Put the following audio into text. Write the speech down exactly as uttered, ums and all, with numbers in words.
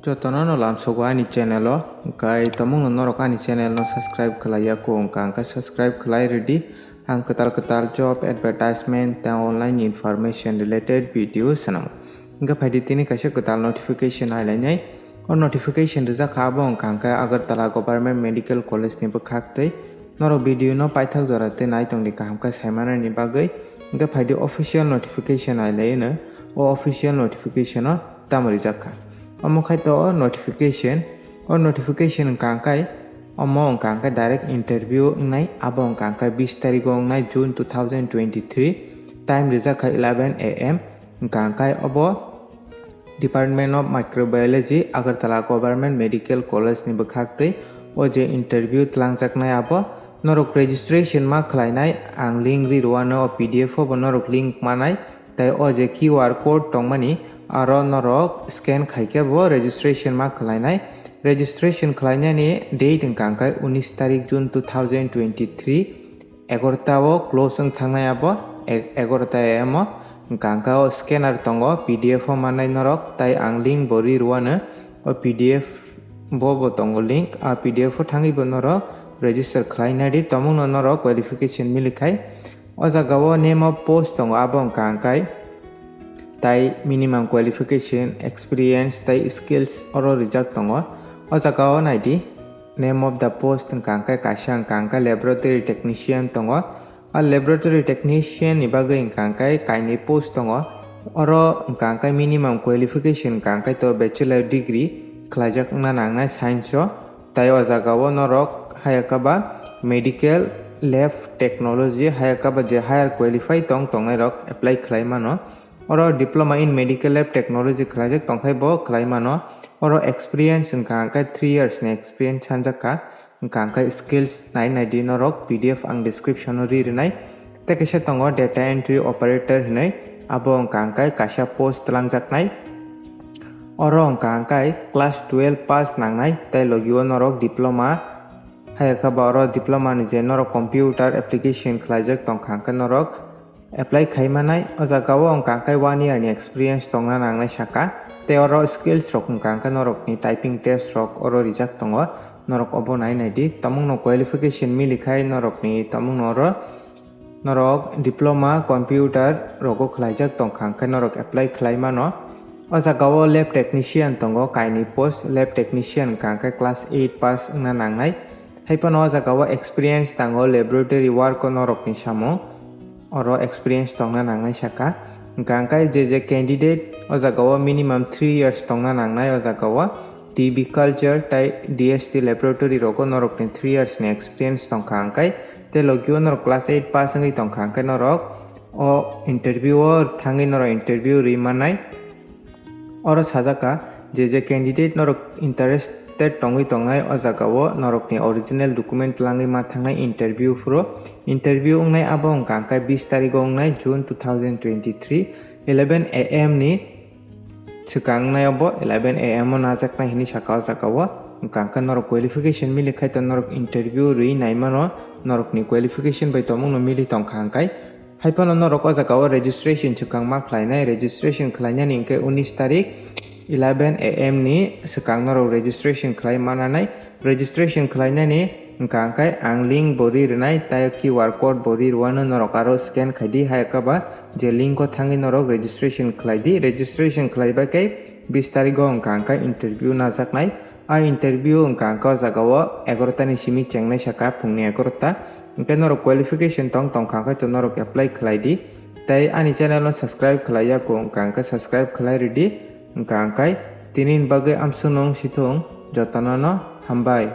Jotono no lamsogo ani channel o, hwnkhe tomungno norok ani channel no subscribe khlai ya kho wngkha, hwnkhe subscribe khlai rwdi. Ang kwtal kwtal job advertisement tei online information related video swnam. Hwnkhe phaidi tini kaisa kwtal notification nailainai. O notification rijak kha abo wngkha hwnkhe Agartala Government Medical College ni bwkhak tei norok video no paithak jora tei naitongdi kaham khe saimanani bagwi. Hwnkhe phaidi official notification nailaino. O official notification o tamo rijak kha. Omo khai to o notification, o notification wngkha hwnkhe, omo wngkha hwnkhe direct interview wngnai, abo wngkha hwnkhe bis tarigo wngnai June two thousand twenty-three, time rijak kha eleven A M, wngkha hwnkhe obo Department of Microbiology, Agartala Government Medical College ni bwkhak tei o je interview twlangjaknai abo norok registration ma khlainai, ang link ri rwano o P D F o bo norok link manai. Tei o je Q R code tongmani, aro norok scan khaikhe bo registration ma khlainai. Registration khlainani date wngkha hwnkhe unis tarik June two thousand twenty-three, egarota o close wng thangnai abo, e-, egarota A M o. Wngkha hwnkhe o scanner tongo, P D F o mannai norok, tei ang link bo ri rwano, o P D F bo bo tongo link, a P D F o thangwi bo norok register khlainai di, tomungno norok qualification milikhai. O jaga o name of post tongo, abo wngkha hwnkhe tai minimum qualification, experience tei skills oro rijak tongo. O jaga o naidi, name of the post wngkha hwnkhe kaisa wngkha hwnkhe laboratory technician tongo. A laboratory technician ni bagwi wngkha hwnkhe kainwi post tongo. Oro wngkha hwnkhe minimum qualification wngkha hwnkhe to bachelor degree khlaijak wngna nangnai science o. Tai o jaga o norok haya khe ba medical lab technology haya khe ba je higher qualify tong tongnai rok apply khlai mano. Oro diploma in medical lab technology khlaijak tongkhai bo khlai mano. Oro experience wngkha hwnkhe three years ni experience sanjak kha. Wngkha hwnkhe skills nai nai di norok P D F ang description o ri rwnai. Tei kaisa tongo data entry operator hinwi, abo wngkha hwnkhe kaisa post twlangjaknai. Oro wngkha hwnkhe class twelve pass nangnai tei logi o norok diploma, haya khe ba oro diploma ni je norok computer application khlaijak tongkha hwnkhe norok apply khai manai. O jaga o wngkha hwnkhe one year ni experience tongna nangnai saka, tei oro skills rok wngkha hwnkhe norok ni typing test rok oro rijak tongo, norok obo nai nai di. Tamungno qualification milikhai norok ni tamungno oro norok diploma computer rogo khlaijak tongkha hwnkhe norok apply khlai mano. O jaga o lab technician tongo kainwi post, lab technician wngkha hwnkhe class eight pass wngna nangnai. Haiphano o jaga o experience tango laboratory work o norok ni samung, oro experience tongna nangnai saka. Wngkha hwnkhe je je candidate o jaga o minimum three years tongna nangnai o jaga o T B culture tei D S T laboratory rogo norok ni three years ni experience tongkha hwnkhe tei logi o norok class eight pass wngwi tongkha hwnkhe norok o interview o thangwi norok interview rwi mannai. Oro sajak kha, je je candidate norok interested tongwi tongnai, o jaga o norokni original document twlangwi ma thangnai interview phuru. Interview wngnai abo wngkha hwnkhe bis tarigo wngnai June two thousand twenty-three, eleven A M ni swkang wngnai obo, eleven A M o najaknai hinwi saka o jaga o. Wngkha hwnkhe norok qualification mili khai to norok interview rwi nai mano, norokni qualification bai tongmungno mili tongkha hwnkhe. Haiphano norok o jaga o registration swkang ma khlainai, registration khlainani hwnkhe unis tarik eleven A M ni swkang norok registration khlai mananai. Registration khlainani wngkha hwnkhe ang link bo ri rwnai, tei Q R code bo ri rwano, norok aro scan khai di, hai khe ba je link o thangwi norok registration khlai di. Registration khlai bai khe bis tarigo wngkha hwnkhe interview najaknai. A interview wngkha hwnkhe o jaga o egarota ni simi chengnai saka phungni egarota. Hwnkhe norok qualification tong tongkha hwnkhe to norok apply khlai di. Tei ani channel no subscribe khlai ya kho wngkha hwnkhe subscribe khlai rwdi. Wngkha hwnkhe tini ni bagwi amsung nung sithung jotono no hambai.